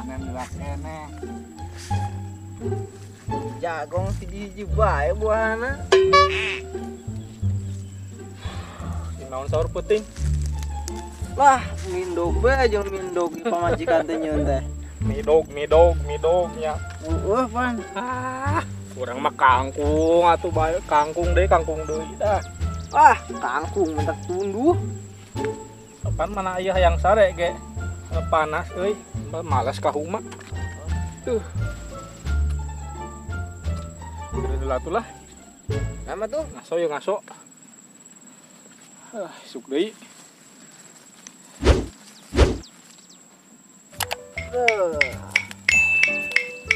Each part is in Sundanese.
Panen lila keneh. Jagong hiji-hiji bae buahna. Naon sahur peuting? Lah, mindog bae jeung mindog pamajikan teh nyeun teh. Midog nya. Eueuh pan. Ah, urang mah kangkung atuh bae, kangkung deui dah. Ah, kangkung mentak tunduh. Pan mana aya hayang sare ge. Panas euy, malas ka huma. Tuh. Udah atuh lah. Nama tuh? Ngaso ya ngaso. Ah, isuk deui.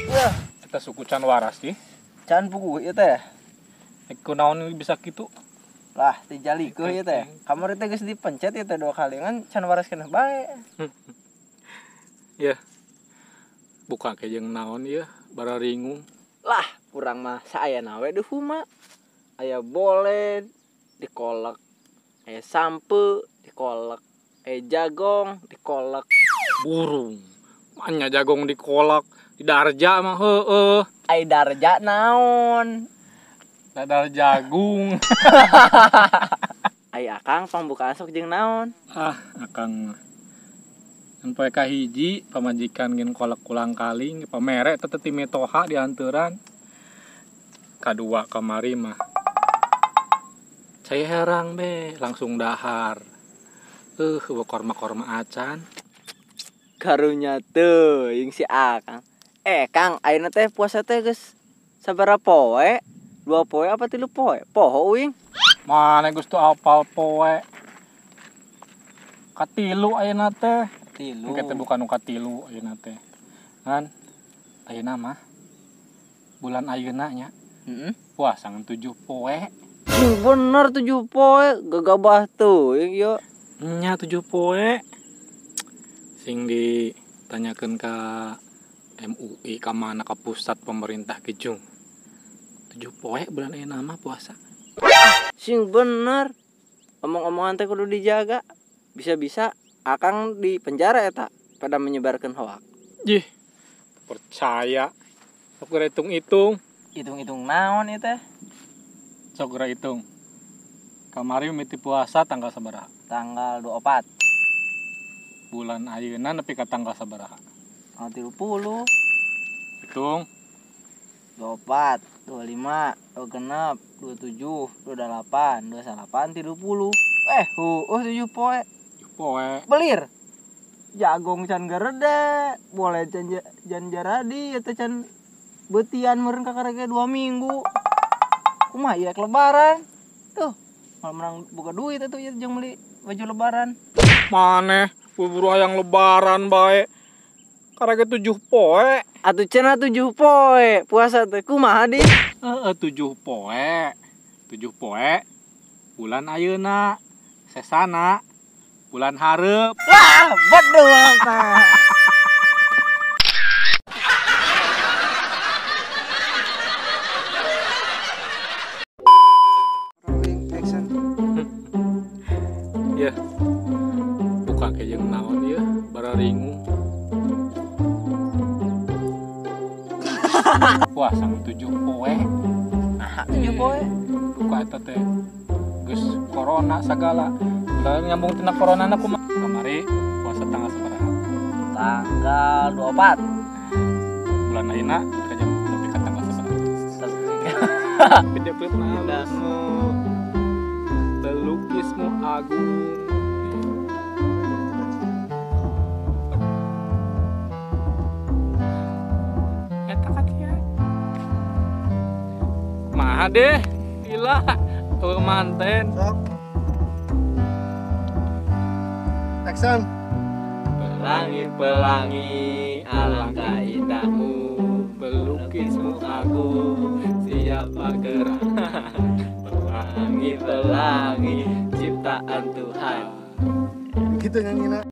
Wah, kita suku can waras sih. Can puguh ieu teh. Kunaon bisa kitu? Lah, teu jalikeun ieu teh. Kamari teh geus dipencet ieu teh 2 kali ngan can waras keneh bae. Ya. Buka ke jeung naon ieu, bararingung. Lah, urang mah saayana we di huma. Aya boled dikolek, aya sampe dikolek, aya jagong dikolek. Burung. Manya jagong dikolek, di darja mah heueuh. Ai darja naon? Dadar jagung. Ai akang pambukaan sok jeung naon? Ah, akang kan poe kahiji pamajikan ngin kolek kulang kaling pamere teh ti mitoha dianteuran. Kadua kamari mah cai herang be langsung dahar. Korma-korma acan. Karunya teuing si akang. Kang, ayeuna teh puasa teh geus sabaraha poe? 2 poe apa 3 poe? Poho uing. Mana geus teu apal poe. Katilu ayeuna teh. Tilu. Engke teh bukan nu katilu ayeuna teh. Ngan ayeuna mah bulan ayeuna nya. Heeh. Puasa ngan 7 poe. Bener 7 poe, gagabah teuing ieu. Nya 7 poe. Sing ditanyakeun ka MUI ka mana ka pusat pemerintah kijung. 7 poe bulan ayeuna mah puasa. Sing bener. Omong-omongan teh kudu dijaga. Bisa-bisa akang di penjara eta pada menyebarkan hoak. Jih. Percaya. Sok geura hitung-hitung. Hitung-hitung naon ieu teh? Sok geura hitung. Kamari mimiti puasa tanggal sabaraha? Tanggal 24. Bulan ayeuna nepi ka tanggal sabaraha? Tanggal 30. Hitung. 24, 25, 26, 27, 28, 29, 30. 7 poe. 7 poe. Belir. Jagong can gerede, boleh can jaradi atau can betian meureun kakarege 2 minggu. Kumaha ieu lebaran? Tuh, mal menang boga duit atuh ieu jeung meuli baju lebaran. Maneh buru-buru hayang lebaran bae. Karege 7 poe. Atuh cenah 7 poe puasa teh kumaha di? Heeh, 7 poe. 7 poe bulan ayeuna, sesana bulan hareup. Wah, betul tah. Rolling action. Ya. Buka ke jeung naon ieu, bararingung. Puasa 7 poe. Nah, 7 poe. Buka eta teh geus corona sagala. Ulah nyambung tina corona na kumaha? Kamari puasa tanggal sabaraha? Tanggal 24. Bulan ayeuna ka jam nepi ka tanggal sabaraha? Beda klip indahmu. Pelukismu agung. Maha deh, gila, tuh manten. Sok. Action. Pelangi-pelangi, alangkah indahmu, pelukismu agung, siapa gerak? Pelangi-pelangi, ciptaan Tuhan. Gitu nyanyi.